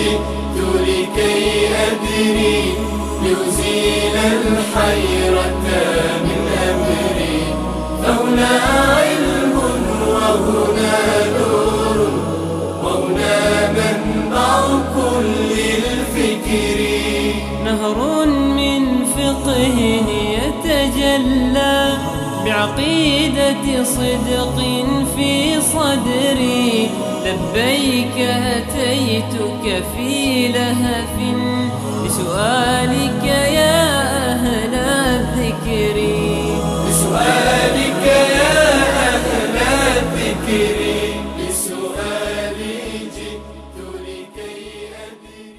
جئت لكي أدري لأزيل الحيرة من أمري، فهنا علم وهنا نور وهنا منبع كل الفكر. نهر من فقه يتجلى بعقيدة صدق في صدري، لبيك أتيتك في لهف لسؤالك يا أهل الذكر، لسؤالك يا أهل الذكر، لسؤالي جئت لكي أدري.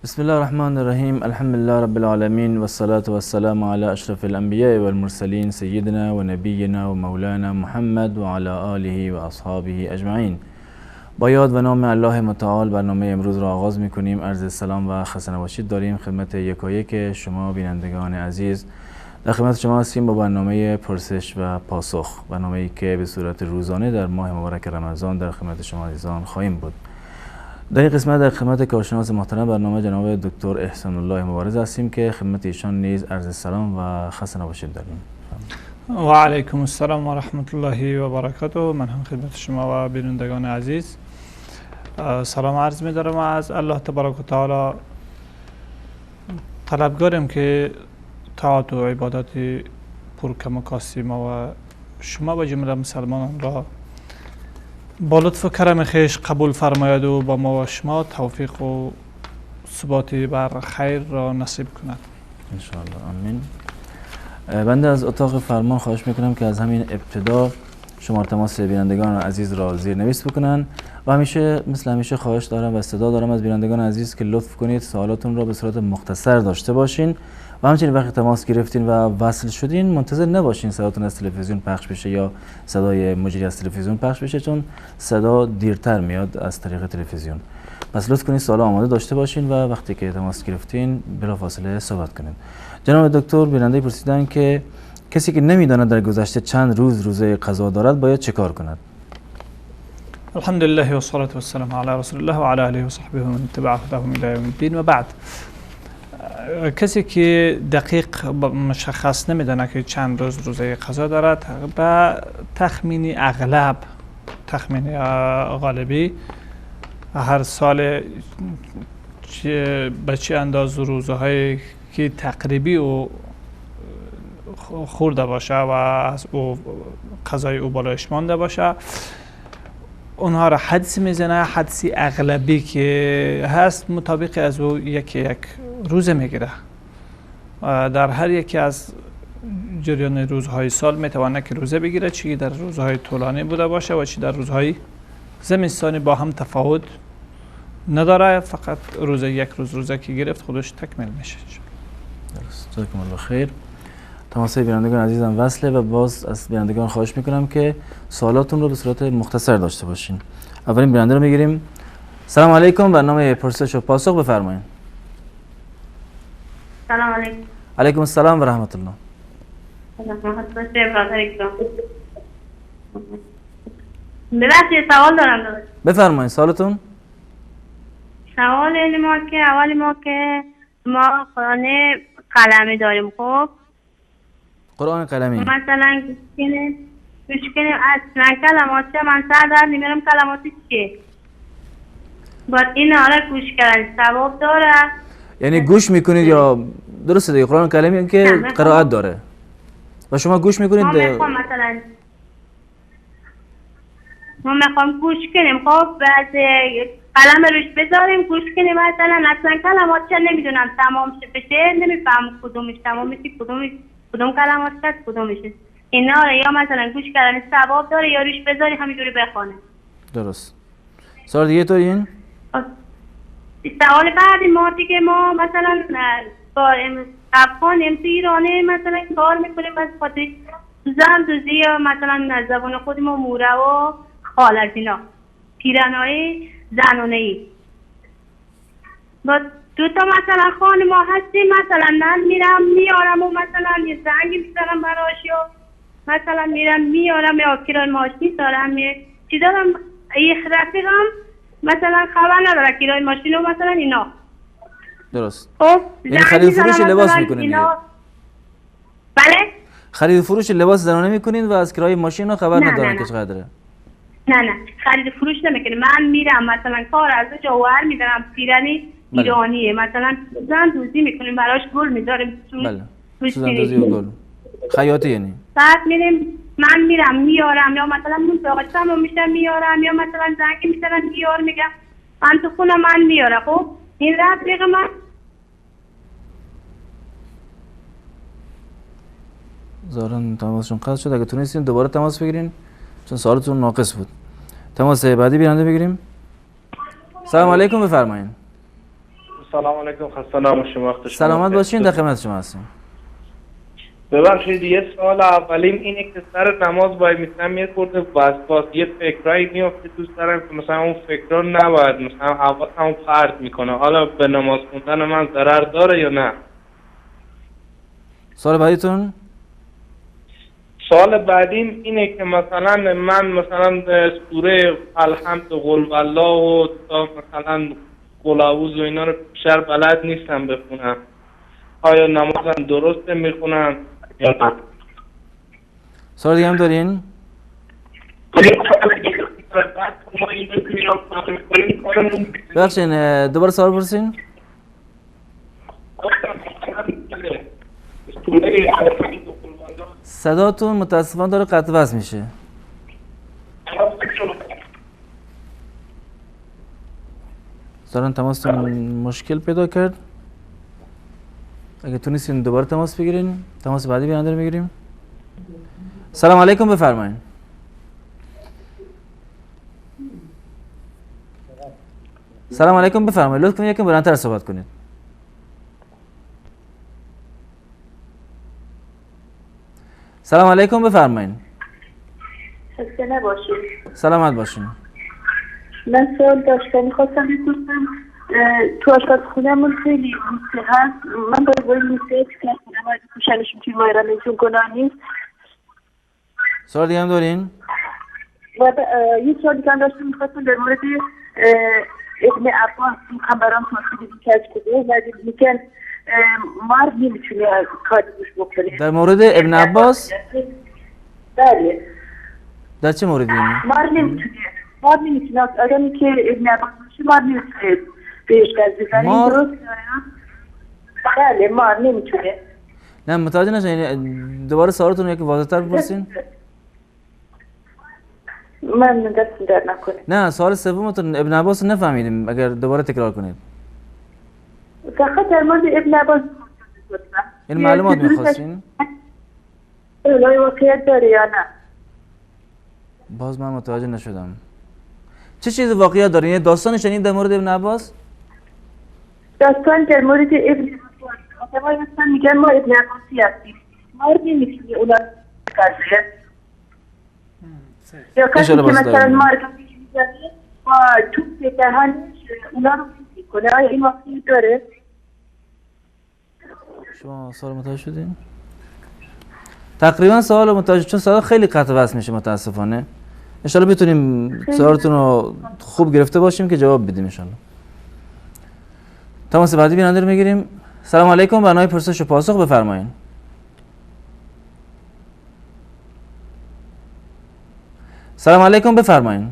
بسم الله الرحمن الرحیم. الحمد لله رب العالمین والصلاة والسلام على اشرف الانبیاء والمرسلین سیدنا و نبینا و مولانا محمد و علی آله و اصحابه اجمعین. با یاد و نام الله متعال برنامه امروز را آغاز میکنیم. عرض سلام و خسته نباشید داریم خدمت یکایک شما بینندگان عزیز. در خدمت شما هستیم با برنامه پرسش و پاسخ، برنامه‌ای که به صورت روزانه در ماه مبارک رمضان در خدمت شما عزیزان خواهیم بود. در این قسمت در خدمت کارشناس محترم برنامه جناب دکتر احسان الله مبارز هستیم که خدمت ایشان نیز عرض سلام و خسته نباشید داریم. و علیکم السلام و رحمت الله و برکاته. من هم خدمت شما و بینندگان عزیز سلام عرض می دارم و از الله تبارک و تعالی طلبگاریم که طاعت و عبادت پرکم و کاستی ما و شما و جمله مسلمانان را با لطف و کرم خویش قبول فرماید و با ما و شما توفیق و ثبات بر خیر را نصیب کند انشاءالله. آمین. بنده از اتاق فرمان خواهش میکنم که از همین ابتدا شماره تماس بینندگان عزیز را زیر نویس بکنن و همیشه مثل همیشه خواهش دارم و استدعا دارم از بینندگان عزیز که لطف کنید سوالاتون را به صورت مختصر داشته باشین و همچنین وقتی تماس گرفتین و وصل شدین منتظر نباشین صداتون از تلویزیون پخش بشه یا صدای مجری از تلویزیون پخش بشه، چون صدا دیرتر میاد از طریق تلویزیون. پس لطف کنید سوال آماده داشته باشین و وقتی که تماس گرفتین بلافاصله صحبت کنید. جناب دکتر، بیننده پرسیدن که کسی که نمیداند در گذشته چند روز روزه قضا دارد باید چه کار کند؟ الحمد لله والصلاة والسلام على رسول الله وعلى آله وصحبه ومن اتبع هداهم الى یوم الدین و بعد. کسی که دقیق مشخص نمیدانه که چند روز روزه قضا دارد، به تخمینی اغلب، تخمین غالبی، هر سال به چه انداز روزه هایی که تقریبی او خورده باشه و از او قضای او بالایش مانده باشه، اونها را حدس میزنه. حدسی اغلبی که هست مطابق از او یک یک روزه میگیره. در هر یکی از جریان روزهای سال میتونه که روزه بگیره، چی در روزهای طولانی بوده باشه و چی در روزهای زمستانی، با هم تفاوت نداره. فقط روزه یک روز روزه که گرفت خودش تکمیل میشه. درست. جزاکم الله خیر. تماس بینندگان عزیزم وصله و باز از بینندگان خواهش میکنم که سوالاتون رو به صورت مختصر داشته باشین. اولین بیننده رو میگیریم. سلام علیکم، برنامه پرسش و پاسخ بفرمایید. سلام علیکم. علیکم السلام و رحمت الله. ببخشید سوال دارم. بفرمایید سوالتون. سوال این ما که اول ما که ما قرآن قلمی داریم، خب قرآن قلمی مثلا گوش کنیم اصلا کلمات من سر در نمیرم کلمات چیه، باید این آره گوش کردن ثواب داره؟ یعنی گوش میکنید یا درسته دیگه؟ قرآن کلمی که قرائت داره و شما گوش میکنید. ما میخوام مثلا ما میخوام گوش کنیم، خب بعد قلم روش بذاریم گوش کنیم، مثلا اصلا کلمات چه نمیدونم تمام بشه، نمیفهم کدومش تمام میشه، کدوم کلمات هست کدومش اینا رو، یا مثلا گوش کردن ثواب داره یا روش بذاری همینجوری بخونه. درست. سوال دیگه تو این؟ سوال بعدی ما دیگه ما مثلا با افغانیم تو ایرانه مثلا کار میکنیم، از خاطر زن دوزی یا مثلا زبان خودی ما موره و خال از اینا پیرنای زنانه ای با دو تا مثلا خانه ما هستیم، مثلا من میرم میارم و مثلا یه زنگی میزنم براش یا مثلا میرم میارم یا کرای ماشین دارم یه چی دارم. یه رفیقم مثلا خبر نداره کرای ماشین و مثلا اینا. درست. خب یعنی خرید فروش لباس میکنین؟ بله، خرید فروش لباس زنانه میکنین و از کرای ماشین ها خبر ندارن که چقدره؟ نه خرید فروش نمیکنیم. من میرم مثلا کار از جوهر میدارم، پیرنی ایرانیه مثلا زن دوزی میکنیم براش، گل میذاریم. بله، سوزن دوزی و گل خیاطی یعنی. بعد میریم من میرم میارم، یا مثلا اون داغستم میشم میارم، یا مثلا زنگ میزنم بیار میگم من تو خونه من میارم. خب این رفیق من ظاهرا تماسشون قطع شد. اگه تونستین دوباره تماس بگیرین چون سوالتون ناقص بود. تماس بعدی بیننده بگیریم. سلام علیکم، بفرمایین. سلام علیکم، خسته نباشید، وقت شما سلامت باشین، در خدمت شما هستیم. ببخشید یه سوال اولیم اینه که سر نماز باید میتونم یه خورده وسواس یه فکرایی میفته تو سرم که مثلا اون فکرا نباید مثلا حواسمو پرت میکنه، حالا به نماز خوندن من ضرر داره یا نه؟ سوال بعدیتون؟ سوال بعدیم اینه که مثلا من مثلا سوره الحمد و قل والله و تا مثلا قل اعوذ و اینا رو بیشتر بلد نیستم بخونم، آیا نمازم درسته میخونم یا نه؟ سوال دیگه هم دارین؟ ببخشید دوباره سوال پرسین؟ صداتون متاسفانه داره قطع وصل میشه. ظاهرا تماستون مشکل پیدا کرد. اگه تونستین دوباره تماس بگیرین. تماس بعدی بیننده رو میگیریم. سلام علیکم، بفرمایین. سلام علیکم، بفرمایید. لطف کنید یکم بلندتر صحبت کنید. سلام علیکم، بفرمایین. خسته نباشید. سلامت باشین. من سوال داشتم، می‌خواستم بپرسم تو آشپزخونه‌مون خیلی موسیقی هست، من باید موسیقی که خونم پوشنشون توی ماه رمضان گناه نیست؟ سوال دیگه هم دارین؟ و یه سوال دیگه هم داشتم، می‌خواستم در مورد ابن عباس می‌خوام برام توضیح بدید که از کجا اومده، میگن مرد نمیتونه کاری گوش بکنه. در مورد ابن عباس؟ بله. در چه موردی؟ مرد نمیتونه، آدمی که ابن عباس باشه مرد نمیتونه بهش گز بزنه. مار؟ بله مار نمیتونه. نه متوجه نشدم، دوباره سوالتون رو یک واضح‌تر بپرسین. من دستم درد نکنه. نه سوال سومتون ابن عباس نفهمیدیم، اگر دوباره تکرار کنید. فقط در مورد ابن عباس این معلومات میخواستین؟ اولای واقعیت داره یا نه؟ باز من متوجه نشدم. چه چیز واقعیت داره؟ یعنی داستان شنید در مورد ابن عباس؟ داستان در مورد ابن عباس آدمای مثلا میگن ما ابن عباسی هستیم، مرد نمیتونه اونا قضیه یا کسی که مثلا مرد میزنه با توپ دهنش اونا رو میکنه، آیا این واقعیت داره؟ شما سوال متوجه شدین؟ تقریبا سوال متوجه، چون سوال خیلی قطع وصل میشه متاسفانه. انشالله بتونیم سوالتون رو خوب گرفته باشیم که جواب بدیم انشالله. تماس بعدی بیننده رو میگیریم. سلام علیکم، برنامه پرسش و پاسخ بفرمایین. سلام علیکم، بفرمایین.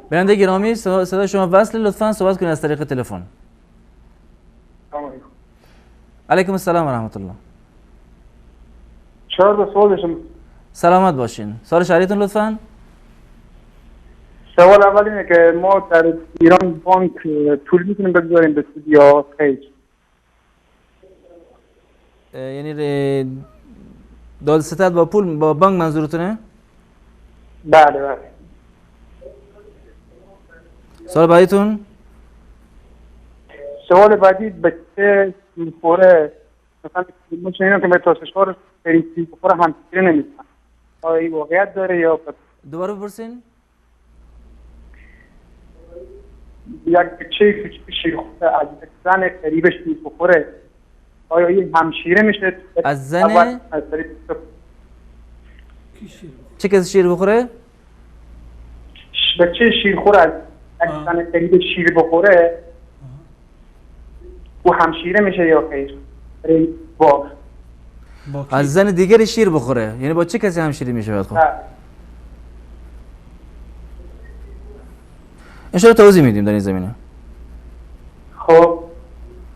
بیننده گرامی صدای شما وصل، لطفاً صحبت کنید از طریق تلفن. علیکم السلام و رحمت الله. چهار تا سوال داشتم. سلامت باشین. سوال شهریتون لطفاً. سوال اول اینه که ما در ایران بانک پول میتونیم بگذاریم به سود یا خیر؟ یعنی داد ستد با پول با بانک منظورتونه؟ بله بله. سوال بعدیتون؟ سوال بعدی بچه میخوره مثلا ما شنیدم که به تاسشار خیلی بخوره همسیره نمیتونن، آیا این واقعیت داره یا؟ دوباره بپرسین. یک بچه کوچیک شیرخوره از زن قریبش بخوره آیا این همشیره میشه؟ از زن؟ چه کسی شیر بخوره؟ بچه شیرخور از زن غریب شیر بخوره او همشیره میشه یا خیر؟ با از زن دیگری شیر بخوره یعنی با چه کسی همشیری میشه؟ خب انشاءالله توضیح میدیم در این زمینه. خب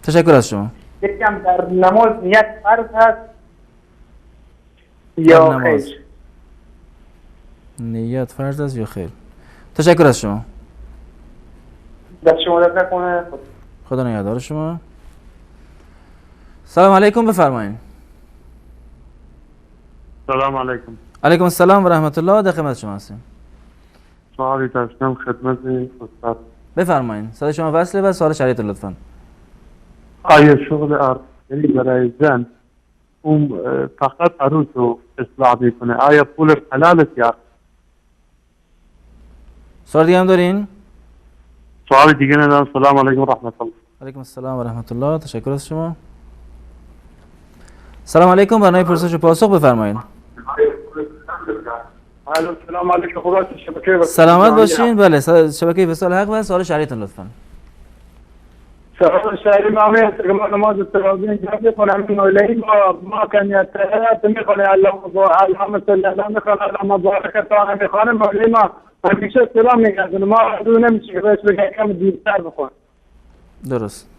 تشکر از شما. یکم در نماز نیت فرض هست یا خیر؟ نیت فرض است یا خیر؟ تشکر از شما. دست شما درد نکنه. خدا نگهدار شما. سلام علیکم، بفرمایید. سلام علیکم. علیکم السلام و رحمت الله، در خدمت شما هستیم. سوالی داشتم خدمت استاد. بفرمایید. صدای شما وصله و سوال شریعت لطفاً. آیا شغل عروسگری برای زن اون فقط عروس رو اصلاح میکنه، آیا پول حلال است یا؟ سوال دیگه هم دارین؟ سوال دیگه ندارم. سلام علیکم و رحمت الله. علیکم السلام و رحمت الله، تشکر از شما. سلام علیکم، برنامه پرسش و پاسخ بفرمایید. سلام علیکم، خدا شبکه سلامت باشین. بله، شبکه وصال حق و سوال شهریتون لطفاً. سوال شهری ما هست که ما نماز تراویح انجام می‌کنم، این ما کنیت می‌خونه اللهم صل علی می‌خونه اللهم بارک تا می‌خونه، مولوی ما همیشه سلام میگه، ما دو نمیشه که بهش بگه کم دیرتر بخون. درست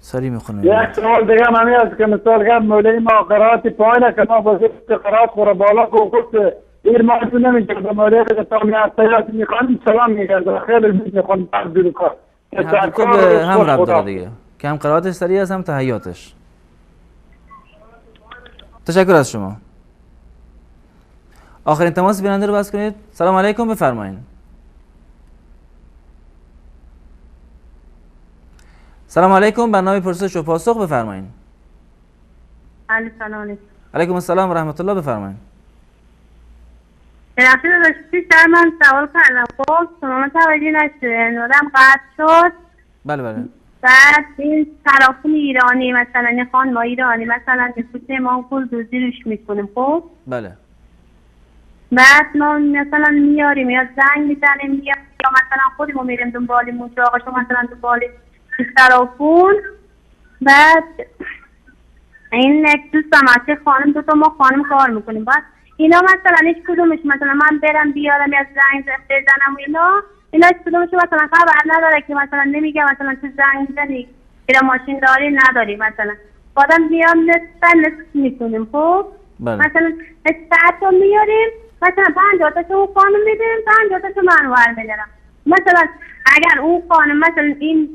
سریع میخونه. یک سوال دیگه هم همین است که مثال گفت مولوی ما قرائت پایینه که ما با قرائت خوره بالا که گفت دیر ما دو نمیشه که مولوی بگه تا میاد میخوانیم سلام میگه، خیلی زود میخوان بعد دو کار هم ربط داره دیگه که هم قرائتش سریع است هم تحیاتش. تشکر از شما. آخرین تماس بیننده رو باز کنید. سلام علیکم، بفرمایید. سلام علیکم، برنامه پرسش و پاسخ بفرمایید. سلام علیکم. علیکم السلام و رحمت الله، بفرمایید. ببخشید داشتی سر من سوال کردم، خب شما متوجه نشدین، آدم قطع شد. بله بله. بعد این صرافون ایرانی مثلا این خانم ایرانی مثلا می‌فروشه، ما پول دزدی روش میکنیم، خب بله. بعد ما مثلا میاریم یا زنگ میزنیم یا مثلا خودمون میریم دنبال موچاقش، مثلا دنبال صرافون. بعد این یک دوستم هست خانم، دو تا ما خانم کار میکنیم، بعد اینا مثلا هیچ کدومش مثلا من برم بیارم یا زنگ بزنم و اینا هیچ کدومش مثلا خبر نداره که مثلا نمیگه مثلا تو زنگ میزنی اینا ماشین داری نداری، مثلا بعدم میام نصف میکنیم، خب بله. مثلا 100 تا میاریم، مثلا 50 تا اون خانم میدیم، 50 تا من ور میدارم. مثلا اگر اون خانم مثلا این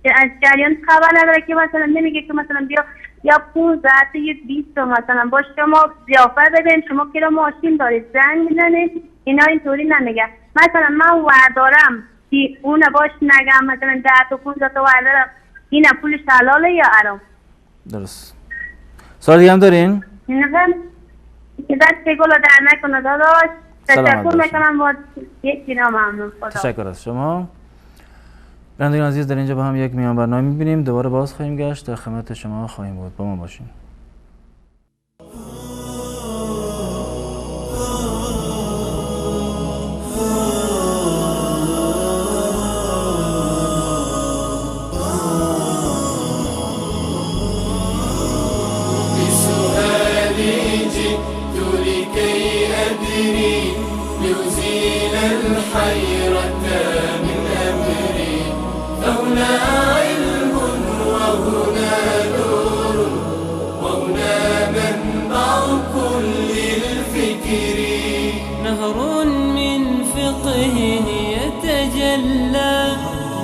از جریان خبر نداره که مثلا نمیگه که مثلا بیا یا 15 تا یا 20 تا مثلا با شما ضیافت بدیم، شما که ماشین دارید زنگ میزنید، اینا اینطوری نمیگه. مثلا من وردارم که اون باش نگم مثلا 10 تا 15 تا وردارم، اینا پولش حلاله یا حرام؟ درست. سوال دیگه هم دارین؟ نه که دست گل در نکنه داداش. تشکر میکنم با یکی ممنون. خدا تشکر از شما. بینندگان عزیز، در اینجا با هم یک میان برنامه میبینیم، دوباره باز خواهیم گشت، در خدمت شما خواهیم بود، با ما باشین.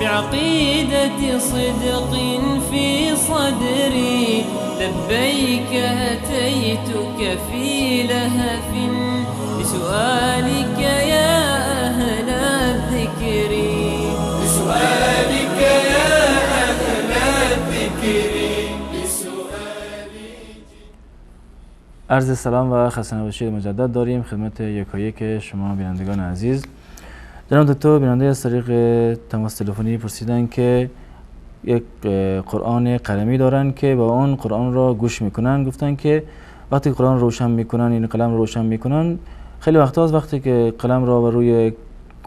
بعقيدة صدق في صدري، لبيك أتيتك في لهف بسؤالك يا أهل الذكر، بسؤالك يا أهل الذكر. عرض سلام و خسته نباشید مجدد داریم خدمت یکایک شما بینندگان عزیز. جناب دکتر، بیننده از طریق تماس تلفنی پرسیدن که یک قرآن قلمی دارن که با آن قرآن را گوش میکنن، گفتن که وقتی قرآن روشن میکنن، این قلم روشن میکنن، خیلی وقتا از وقتی که قلم را بر روی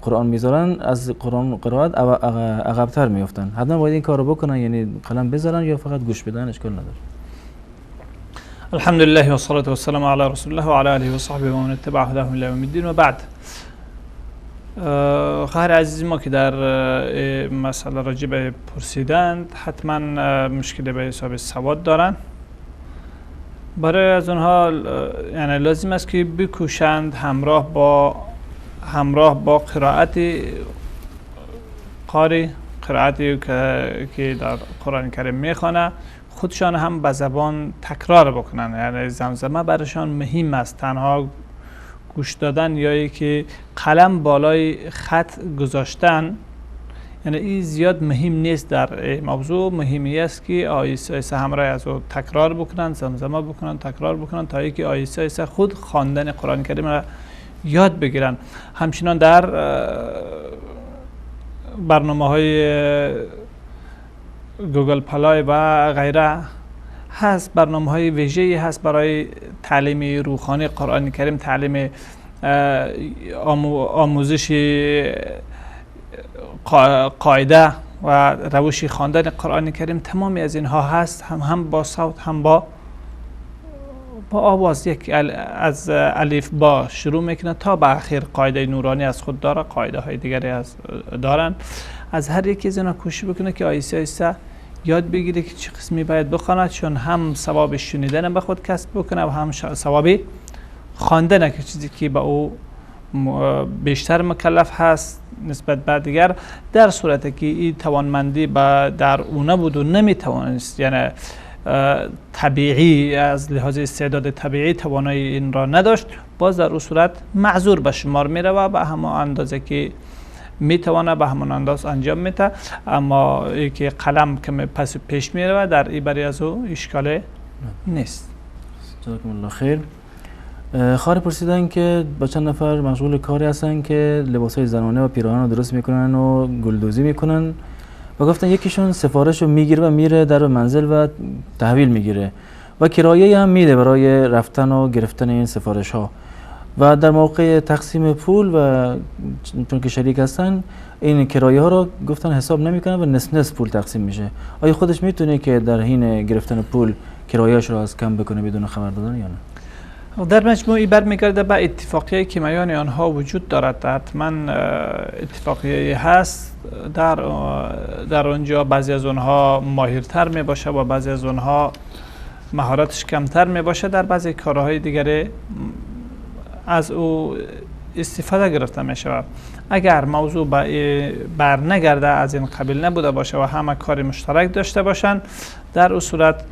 قرآن میذارن از قرآن قرائت عقب‌تر میافتن. حتما باید این کارو بکنن، یعنی قلم بذارن یا فقط گوش بدن اشکال نداره؟ الحمد لله والصلاة والسلام على رسول الله وعلى آله وصحبه ومن اتبع هداه الى یوم الدین و بعد. خواهر عزیز ما که در مسئله راجع به پرسیدند حتما مشکل به حساب سواد دارند. برای از اونها یعنی لازم است که بکوشند همراه با قرائت قاری، قرائتی که در قرآن کریم میخوانه، خودشان هم به زبان تکرار بکنن. یعنی زمزمه برشان مهم است. تنها گوش دادن یا اینکه قلم بالای خط گذاشتن یعنی این زیاد مهم نیست. در موضوع مهمی است که آیسته آیسته همراه از او تکرار بکنن، زمزمه بکنن، تکرار بکنن تا اینکه آیسته آیسته خود خواندن قرآن کریم را یاد بگیرن. همچنان در برنامه های گوگل پلای و غیره هست، برنامه های ویژه‌ای هست برای تعلیم روحانی قرآن کریم، تعلیم آموزش قاعده و روش خواندن قرآن کریم. تمامی از اینها هست، هم با صوت هم با آواز. یک از الف با شروع میکنه تا به اخیر قاعده نورانی از خود داره، قاعده های دیگری از دارن. از هر یکی از اینا کوشش بکنه که آیسته آیسته یاد بگیره که چه قسمی باید بخواند، چون هم ثواب شنیدن به خود کسب بکنه و هم ثواب خواندن، که چیزی که به او بیشتر مکلف هست نسبت به دیگر. در صورت که این توانمندی در او نبود و نمیتوانست، یعنی طبیعی از لحاظ استعداد طبیعی توانایی این را نداشت، باز در او صورت معذور به شمار میره و به همان اندازه که میتونه به همان انداز انجام میده. اما اینکه قلم که پس پیش میره در این برای از او اشکال نیست. جزاکم الله خیر. خواهر پرسیدن که با چند نفر مشغول کاری هستن که لباسهای زنانه و پیراهن رو درست میکنن و گلدوزی میکنن و گفتن یکیشون سفارش رو میگیره و میره در منزل و تحویل میگیره و کرایه هم میده برای رفتن و گرفتن این سفارش ها و در موقع تقسیم پول و چون که شریک هستن این کرایه ها رو گفتن حساب نمیکنن و نصف نصف پول تقسیم میشه. آیا خودش میتونه که در حین گرفتن پول کرایه‌اش رو از کم بکنه بدون خبر دادن یا نه؟ در مجموع برمیگرده به اتفاقیه که میان آنها وجود دارد. حتما اتفاقیه هست در آنجا، بعضی از آنها ماهرتر می باشه و بعضی از آنها مهارتش کمتر می باشه. در بعضی کارهای دیگر از او استفاده گرفته می شود. اگر موضوع بر نگرده از این قبیل نبوده باشه و همه کار مشترک داشته باشند، در او صورت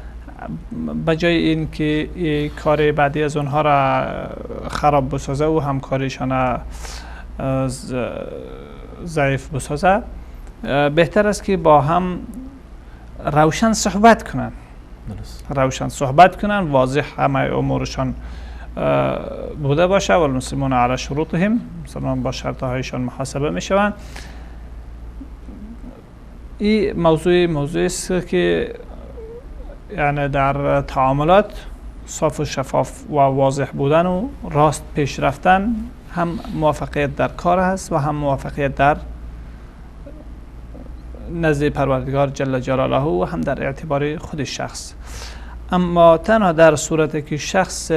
به جای این که کار بعدی از اونها را خراب بسازه و همکاریشان ضعیف بسازه، بهتر است که با هم روشن صحبت کنن. روشن صحبت کنن، واضح همه امورشان بوده باشه. و المسلمون علی شروطهم، مسلمان با شرطهایشان محاسبه میشوند. این موضوع است که یعنی در تعاملات صاف و شفاف و واضح بودن و راست پیش رفتن هم موفقیت در کار هست و هم موفقیت در نزد پروردگار جل جلاله و هم در اعتبار خود شخص. اما تنها در صورت که شخص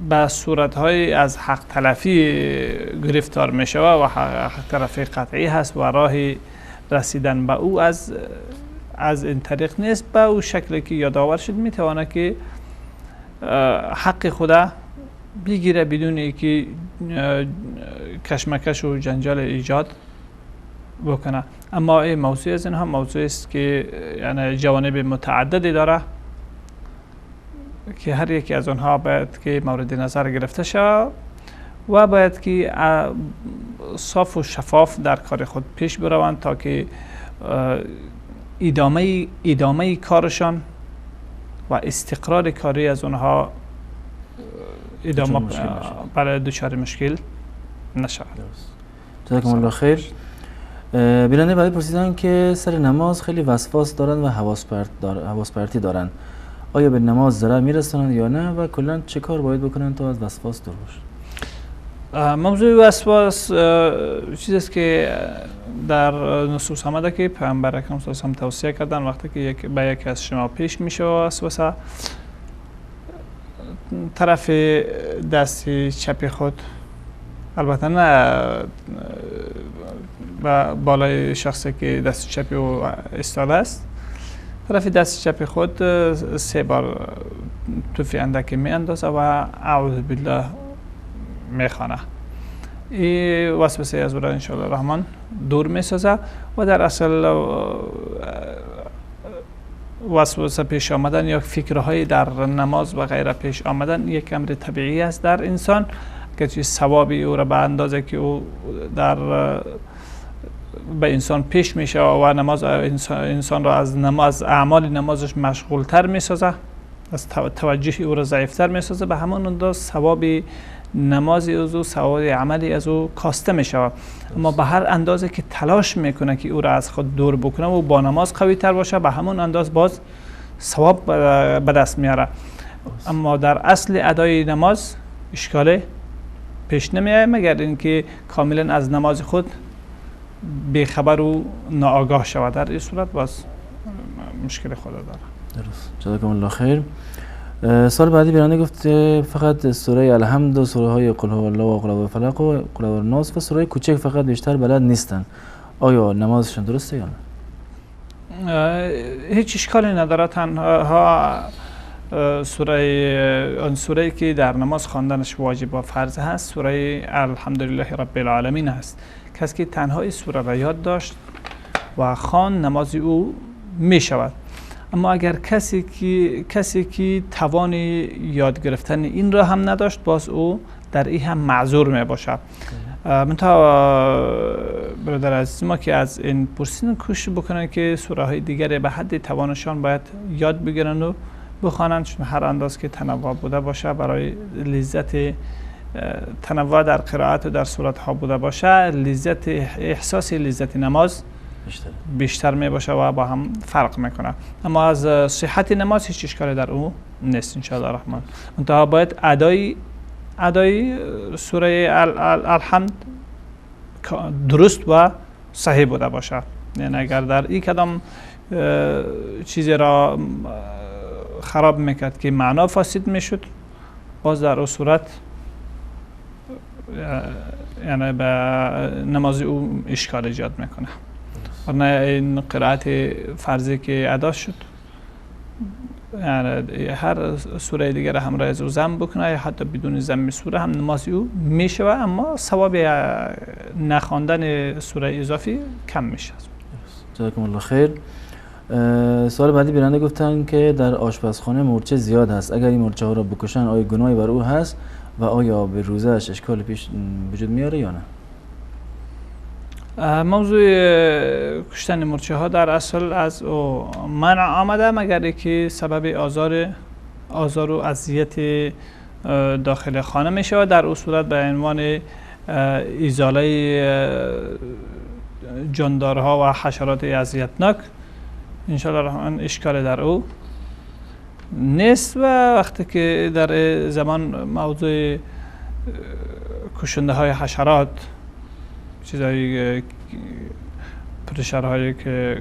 به صورتهای از حق تلفی گرفتار می شود و حق تلفی قطعی هست و راه رسیدن به او از این طریق نیست، به او شکلی که یادآور شد میتونه که حق خدا بگیره بدون اینکه کشمکش و جنجال ایجاد بکنه. اما این موضوع از اینها موضوع است که یعنی جوانب متعددی داره که هر یکی از آنها باید که مورد نظر گرفته شود و باید که صاف و شفاف در کار خود پیش بروند تا که ادامه کارشان و استقرار کاری از آنها ادامه برای دچار مشکل نشود. جزاکم الله خیر. بیننده بعدی پرسیدن که سر نماز خیلی وسواس دارن و حواس پرتی دارن. آیا به نماز ضرر میرسانند یا نه و کلا چه کار باید بکنند تا از وسواس دور باشند؟ موضوع وسواس چیزی است که در نصوص آمده که پیامبر اکرم صلی الله علیه و توصیه کردن وقتی که به یکی از شما پیش میشه وسوسه، طرف دست چپ خود، البته نه بالای شخصی که دست چپ او ایستاده است، طرف دست چپ خود 3 بار توفی اندک می اندازه و اعوذ بالله میخوانه. این وسوسه از او را انشاءالله الرحمن دور میسازه و در اصل وسوسه پیش آمدن یا فکرهای در نماز و غیره پیش آمدن یک امر طبیعی است در انسان، که چیز ثوابی او را به اندازه که او در به انسان پیش میشه و نماز انسان را از نماز اعمال نمازش مشغولتر میسازه، از توجه او را ضعیفتر میسازه، به همان اندازه ثواب نمازی از او، ثواب عملی از او کاسته میشه. اما به هر اندازه که تلاش میکنه که او را از خود دور بکنه و با نماز قوی تر باشه، به همان اندازه باز ثواب به دست میاره. اما در اصل ادای نماز اشکال پیش نمیاد، مگر اینکه کاملا از نماز خود بیخبر و ناآگاه شود. در این صورت باز مشکل خود داره. درست، جزاکم الله خیر. سال بعدی بیننده گفت فقط سوره الحمد و سوره های قل هو الله و قل هو فلق و قل هو الناس و سوره کوچک فقط بیشتر بلد نیستن، آیا نمازشون درسته یا نه؟ هیچ اشکالی نداره. تنها سوره آن سوره که در نماز خواندنش واجب و فرض هست، سوره الحمدلله رب العالمین هست. کسی که تنها این سوره را یاد داشت و خوان، نماز او می شود. اما اگر کسی که توان یاد گرفتن این را هم نداشت، باز او در این هم معذور می باشد. منتها برادر عزیز ما که از این پرسیدن کوشش بکنن که سوره های دیگر به حد توانشان باید یاد بگیرن و بخوانند، چون هر انداز که تنوع بوده باشه برای لذت تنوع در قرائت و در صورت ها بوده باشه، لذت احساس لذت نماز بیشتر می باشه و با هم فرق میکنه. اما از صحت نماز هیچ اشکالی در او نیست ان شاء الله الرحمن. منتها باید ادای سوره الحمد درست و صحیح بوده باشه. یعنی اگر در این کدام چیزی را خراب میکرد که معنا فاسد میشد، باز در او صورت یعنی به نماز او اشکال ایجاد میکنه. ورنه این قرائت فرضی که ادا شد، یعنی هر سوره دیگر همراه از او ضم بکنه یا حتی بدون ضم سوره هم نماز او میشه، اما ثواب نخواندن سوره اضافی کم میشه. جزاکم الله خیر. سوال بعدی بیننده گفتن که در آشپزخانه مورچه زیاد هست، اگر این مورچه ها را بکشن آیا گناهی بر او هست و آیا به روزه‌اش اشکال پیش وجود میاره یا نه؟ موضوع کشتن مورچه ها در اصل از او منع آمده، مگر اینکه سبب آزار و اذیت داخل خانه می شود. در او صورت به عنوان ازاله جاندارها و حشرات اذیتناک انشاءالله الرحمن اشکال در او نیست. و وقتی که در زمان موضوع کشنده های حشرات، چیزایی پرشرهایی که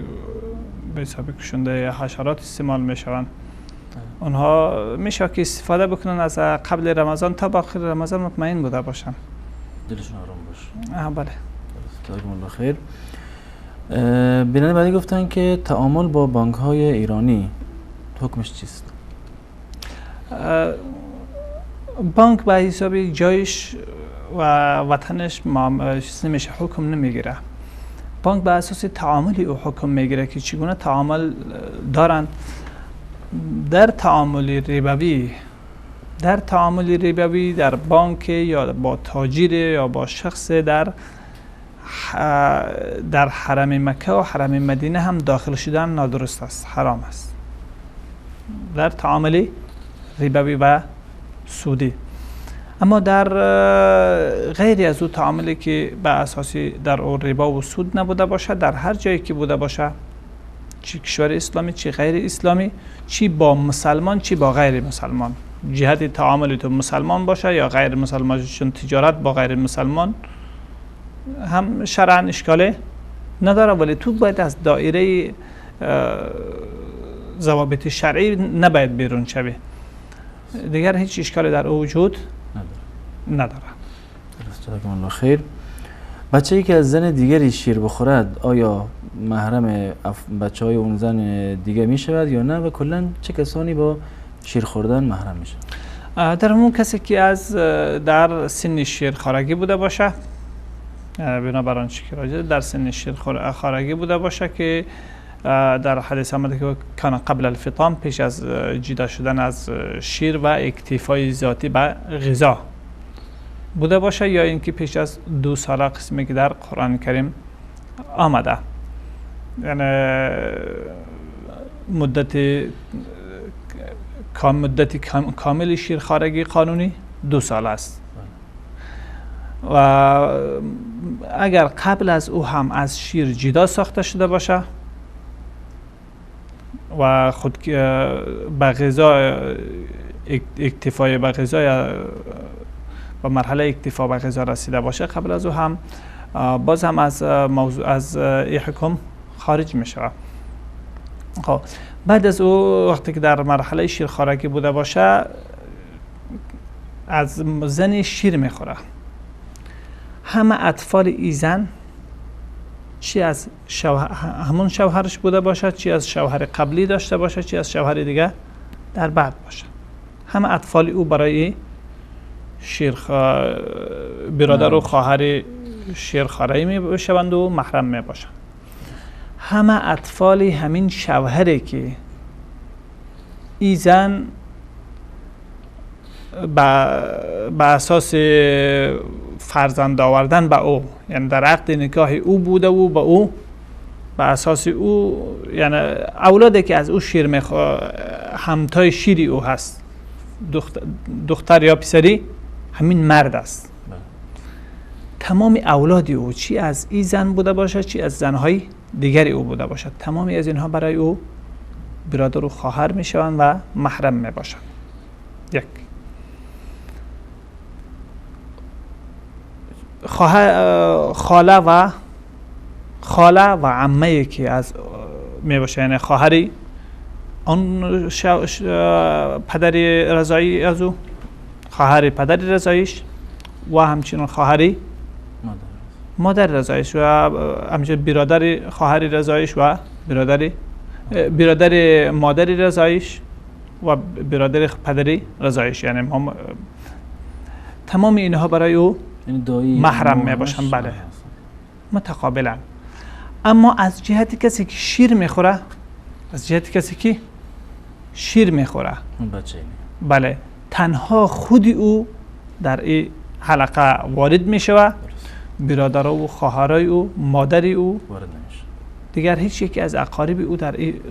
به حساب کشنده حشرات استعمال میشوند، آنها میشه که استفاده بکنن از قبل رمضان تا با آخر رمضان مطمئن بوده باشن، دلشون آرام باشه. بله، جزاکم الله خیر. بیننده بعدی گفتن که تعامل با بانک های ایرانی حکمش چیست؟ بانک به حساب جایش و وطنش نمیشه حکم نمیگیره. بانک به اساس تعاملی او حکم میگیره که چگونه تعامل دارند. در تعامل ربوی، در بانک یا با تاجر یا با شخص در حرم مکه و حرم مدینه هم داخل شدن نادرست است، حرام است. در تعامل ربوی و سودی. اما در غیر از او تعاملی که به اساسی در او ربا و سود نبوده باشه، در هر جایی که بوده باشه چی کشور اسلامی چی غیر اسلامی، چی با مسلمان چی با غیر مسلمان، جهت تعامل تو مسلمان باشه یا غیر مسلمان، چون تجارت با غیر مسلمان هم شرعاً اشکاله نداره، ولی تو باید از دایره ضوابط شرعی نباید بیرون شوی، دیگر هیچ اشکالی در او وجود نداره. جزاکم الله خیر. بچه‌ای که از زن دیگری شیر بخورد آیا محرم بچه های اون زن دیگه می شود یا نه، و کلا چه کسانی با شیر خوردن محرم میشن؟ در اون کسی که از در سن شیرخوارگی بوده باشه، بنابر آنچه که راجع در سن شیرخوارگی بوده باشه که در حدیث آمده که کان قبل الفطام، پیش از جدا شدن از شیر و اکتفای ذاتی به غذا بوده باشه، یا اینکه پیش از 2 ساله قسمی که در قرآن کریم آمده، یعنی مدت کامل شیرخوارگی قانونی 2 سال است و اگر قبل از او هم از شیر جدا ساخته شده باشه و خود به غذا اکتفای به غذا یا به مرحله اکتفا به غذا رسیده باشه قبل از او هم، باز هم از موضوع از این حکم خارج می شود. خب بعد از او وقتی که در مرحله شیرخوارگی بوده باشه از زن شیر میخوره، همه اطفال ای زن چی از همون شوهرش بوده باشه، چی از شوهر قبلی داشته باشه، چی از شوهر دیگه در بعد باشه، همه اطفال او برای برادر و خواهر شیرخوارگی می شوند و محرم می باشند. همه اطفال همین شوهری که ای زن به اساس فرزند آوردن به او، یعنی در عقد نکاح او بوده و به او به اساس او، یعنی اولادی که از او شیر همتای شیری او هست، دختر یا پسری، همین مرد است. تمام اولاد او چی از ای زن بوده باشد چی از زنهای دیگری او بوده باشد، تمامی از اینها برای او برادر و خواهر می شوند و محرم می باشند. یک خاله و عمه که از می باشه، یعنی خواهری آن پدر رضایی از او، خواهر پدر رضاییش و همچنین خواهری مادر رضاییش و همچنین برادر خواهر رضاییش و برادر مادر رضاییش و برادر پدری رضاییش، یعنی تمام اینها برای او محرم می باشن. بله متقابلا. اما از جهت کسی که شیر میخوره، از جهت کسی که شیر میخوره بله تنها خود او در این حلقه وارد میشوه، برادر او، خواهرای او، مادر او وارد نمیشه، دیگر هیچ یکی از اقارب او در این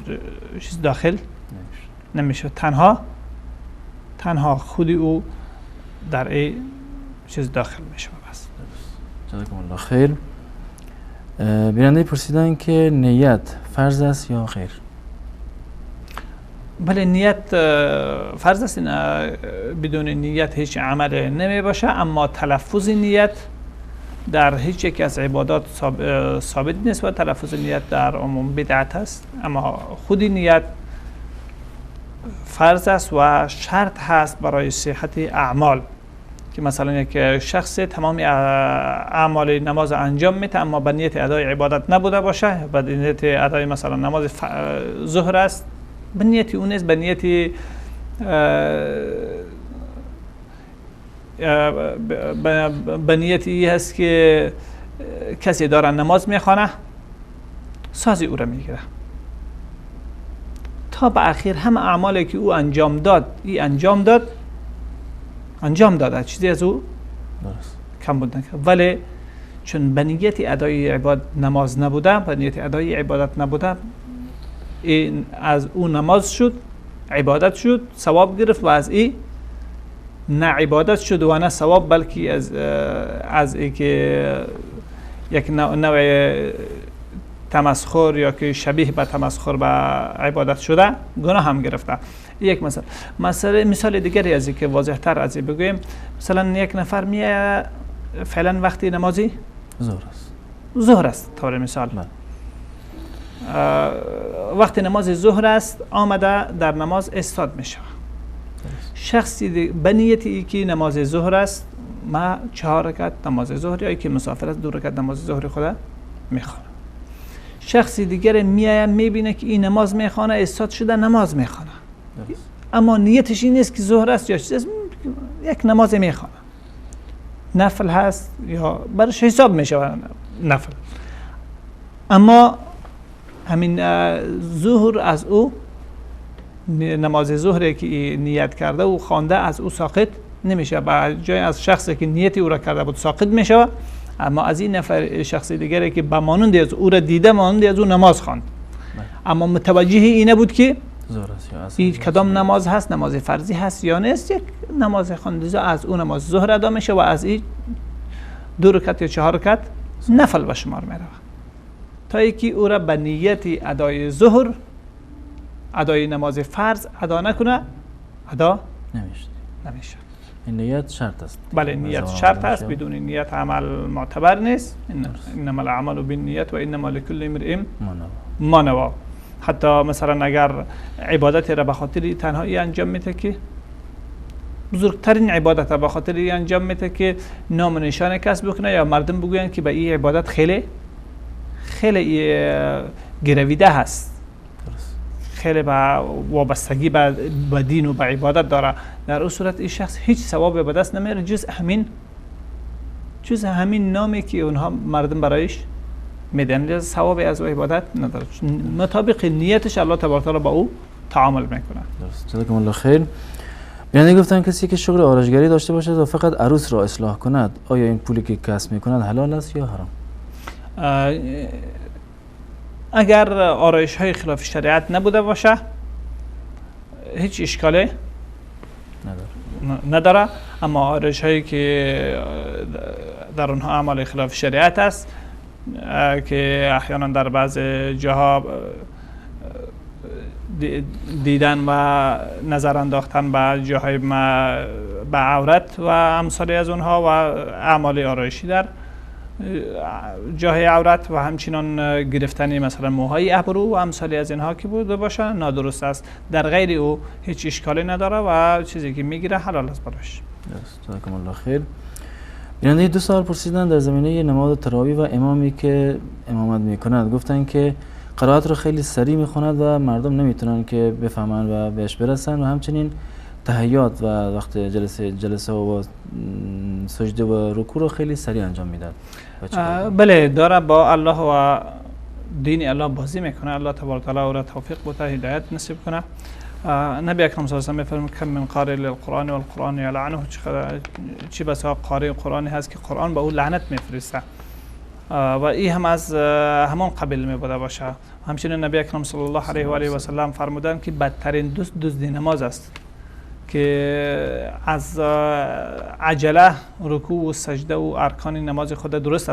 چیز داخل نمیشه، تنها خود او در این چیز داخل میشه. بس. جزاکم الله خیر. بیننده پرسیدن که نیت فرض است یا خیر؟ بله نیت فرض است، بدون نیت هیچ عمل نمی باشه، اما تلفظ نیت در هیچ یک از عبادات ثابت نیست و تلفظ نیت در عموم بدعت است، اما خود نیت فرض است و شرط هست برای صحت اعمال، که مثلا یک شخص تمام اعمال نماز انجام میده اما به نیت ادای عبادت نبوده باشه، به نیت ادای مثلا نماز ظهر است، به نیت اون نیست، به نیت به نیت ای هست که کسی داره نماز میخوانه سازی او را میگیره تا به اخیر هم اعمالی که او انجام داد ای انجام داده چیزی از او کم بود نکرد، ولی چون به نیت ادای عبادت نماز نبوده، به نیت ادای عبادت نبوده، این از او نماز شد، عبادت شد، ثواب گرفت و از این نه عبادت شد و نه ثواب، بلکه از ای که یک نوع تمسخر یا که شبیه به تمسخر به عبادت شده گناه هم گرفته. یک مثال، مثال دیگری از که واضح تر از این بگویم، مثلا یک نفر میه فعلا وقتی نمازی ظهر است، ظهر است طور مثال، وقتی نماز ظهر است آمده در نماز استاد میشه. شخصی به نیت ای که نماز ظهر است ما 4 رکعت نماز ظهر یا ای که مسافر است 2 رکعت نماز ظهر خود میخوانه. شخصی دیگر میآید میبینه که این نماز میخوانه، استاد شده نماز میخوانه، اما نیتش این نیست که ظهر است یا چیز است، یک نماز میخوانه، نفل هست یا برش حساب میشه نفل، اما همین ظهر از او نماز ظهری که نیت کرده و خوانده از او ساقط نمیشه، با جای از شخصی که نیت او را کرده بود ساقط میشه، اما از این نفر شخص دیگری که به مانند از او را دیده مانند از او نماز خواند، اما متوجه اینه بود که این کدام نماز هست، نماز فرضی هست یا نیست، یک نماز خوانده از او نماز ظهر ادا میشه و از این 2 رکعت یا 4 رکعت نفل به شمار میره، تا اینکه او را به نیت ادای ظهر ادای نماز فرض ادا نکنه ادا نمیشه. این نیت شرط است. بله نیت شرط است، بدون نیت عمل معتبر نیست. انما العمل بالنیت و انما لكل امرئ ما نوى. حتی مثلا اگر عبادت را به خاطر تنهایی انجام میده که بزرگترین عبادت را به خاطر انجام میده که نام و نشان کسب بکنه یا مردم بگویند که به این عبادت خیلی خیلی گرویده هست، خیلی به وابستگی به دین و به عبادت داره، در اون صورت این شخص هیچ ثواب به دست نمیاره جز همین نامی که اونها مردم برایش میدن، لذا ثواب از او عبادت نداره. مطابق نیتش الله تبارک و تعالی با او تعامل میکنه. درست، جزاکم الله خیر. بیننده گفتن کسی که شغل آرایشگری داشته باشد و فقط عروس را اصلاح کند، آیا این پولی که کسب میکند حلال است یا حرام؟ اگر آرایش های خلاف شریعت نبوده باشه هیچ اشکالی نداره، اما آرایش هایی که در آنها اعمال خلاف شریعت است که احیانا در بعض جاها دیدن و نظر انداختن به جاهای به عورت و امثال از اونها و اعمال آرایشی در جاهای عورت و همچنان گرفتن مثلا موهای ابرو و امثال از اینها که بوده باشه نادرست است. در غیر او هیچ اشکالی نداره و چیزی که میگیره حلال است براش. جزاکم الله خیر. بیننده دو سوال پرسیدن در زمینه نماز تراویح و امامی که امامت میکند. گفتن که قرائت رو خیلی سریع میخواند و مردم نمیتونن که بفهمن و بهش برسن، و همچنین تحیات و وقت جلسه و سجده و رکوع رو خیلی سریع انجام میداد. بله، داره با الله و دین الله بازی میکنه. الله تبارک و تعالی او را توفیق بده، هدایت نصیب کنه. نبی اکرم صلی الله علیه و فرمود کم من قاری للقرآن والقرآن یلعنه، چی بسا قاری قرآنی هست که قرآن به او لعنت میفرسته و این هم از همان قبیل می بوده باشه. همچنین نبی اکرم صلی الله علیه و آله و سلم فرمودند که بدترین دوست دزد نماز است که از عجله رکوع و سجده و ارکان نماز خود درست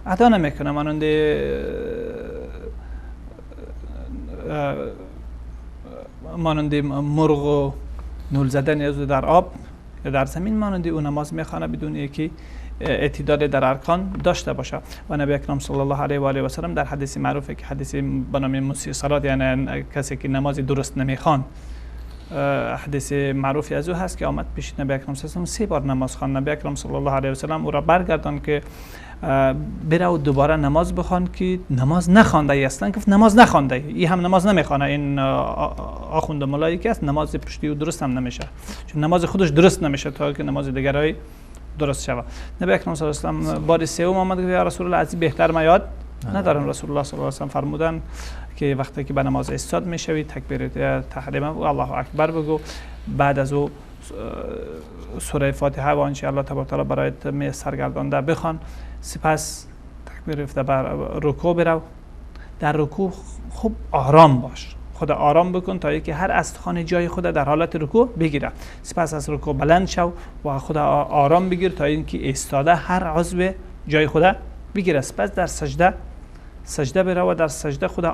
ادا نمیکنه، مانند مرغ و نول زدن از در آب یا در زمین، مانند او نماز میخوانه بدون یکی اعتدال در ارکان داشته باشه. و نبی اکرم صلی الله علیه و آله و سلم در حدیث معروفه که حدیث به نام مسیء صلات، یعنی کسی که نماز درست نمیخوان، حدیث معروفی از او هست که آمد پیش نبی اکرم صلی الله علیه و سلم 3 بار نماز خواند. نبی اکرم صلی الله علیه و سلم او را برگردان که بره و دوباره نماز بخوان که نماز نخوانده ای، اصلا گفت نماز نخوانده ای، این هم نماز نمیخوانه، این آخوند ملایی که است نماز پشتی او درست هم نمیشه، چون نماز خودش درست نمیشه تا که نماز دیگرای درست شود. نبی اکرم صلی الله علیه و سلم بار سوم آمد گفت یا رسول الله از این بهتر ما یاد ندارم. رسول الله صلی الله علیه و سلم فرمودن که وقتی که به نماز ایستاد میشوی تکبیر تحریمه و الله اکبر بگو، بعد از او سوره فاتحه و آنچه الله تبارک و تعالی برایت میسر گردانده بخوان، سپس تکبیر رفته بر رکوع برو، در رکوع خوب آرام باش، خود آرام بکن تا اینکه هر استخوان جای خود در حالت رکوع بگیره، سپس از رکوع بلند شو و خود آرام بگیر تا اینکه ایستاده هر عضو جای خود بگیره، سپس در سجده سجده بره و در سجده خود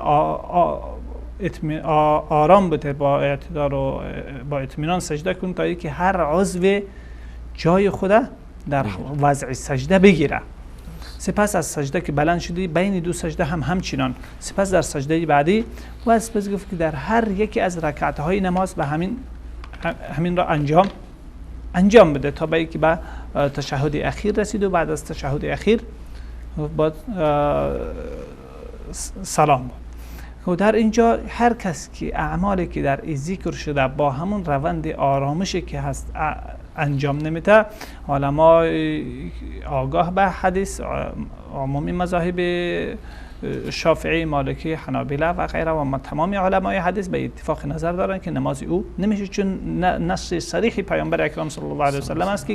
آرام بده، با اعتدال و با اطمینان سجده کن تا اینکه هر عضو جای خود در وضع سجده بگیره. سپس از سجده که بلند شدی بین دو سجده هم همچنان، سپس در سجده بعدی و سپس گفت که در هر یکی از رکعت های نماز به همین را انجام بده تا به اینکه به تشهد اخیر رسید و بعد از تشهد اخیر با سلام بود. در اینجا هر کس که اعمالی که در این ذکر شده با همون روند آرامشی که هست انجام نمیده، علما آگاه به حدیث عمومی مذاهب شافعی، مالکی، حنابله و غیره و تمام علمای حدیث به اتفاق نظر دارن که نماز او نمیشه، چون نص صریح پیامبر اکرم صلی الله علیه و سلم است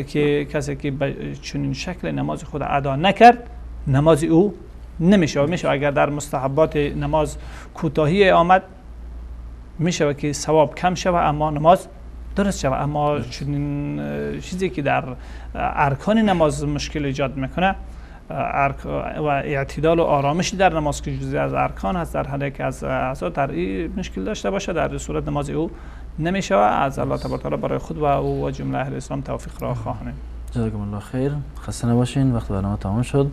که کسی که به چنین شکل نماز خود ادا نکرد نماز او نمیشه. و میشه اگر در مستحبات نماز کوتاهی آمد میشه که ثواب کم شوه اما نماز درست شوه، اما چنین چیزی که در ارکان نماز مشکل ایجاد میکنه و اعتدال و آرامش در نماز که جزئی از ارکان هست در حالی که از اعضا در این مشکل داشته باشه در صورت نماز او نمیشه. از الله تبارک و تعالی برای خود و او و جمله اهل اسلام توفیق را خواهانیم. جزاکم الله خیر. خسته نباشین، وقت برنامه تمام شد.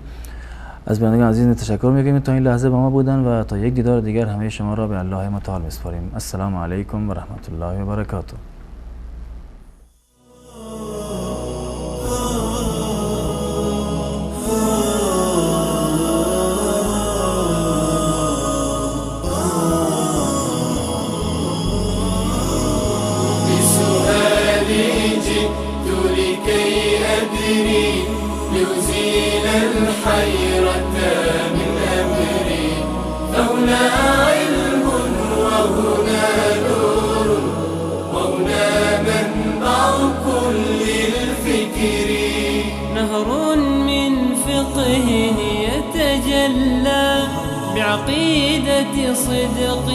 از بینندگان عزیز تشکر میکنیم تا این لحظه با ما بودن و تا یک دیدار دیگر همه شما را به الله متعال میسپاریم. السلام علیکم و رحمت الله و برکاته. بعقيدة صدق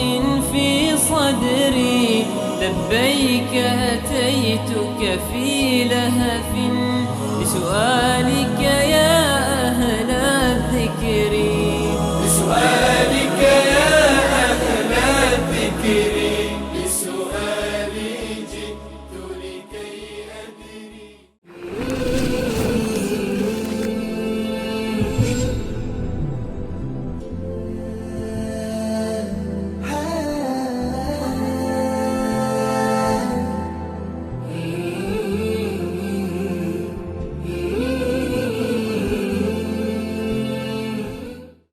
في صدري لبيك أتيتك في لهف لسؤال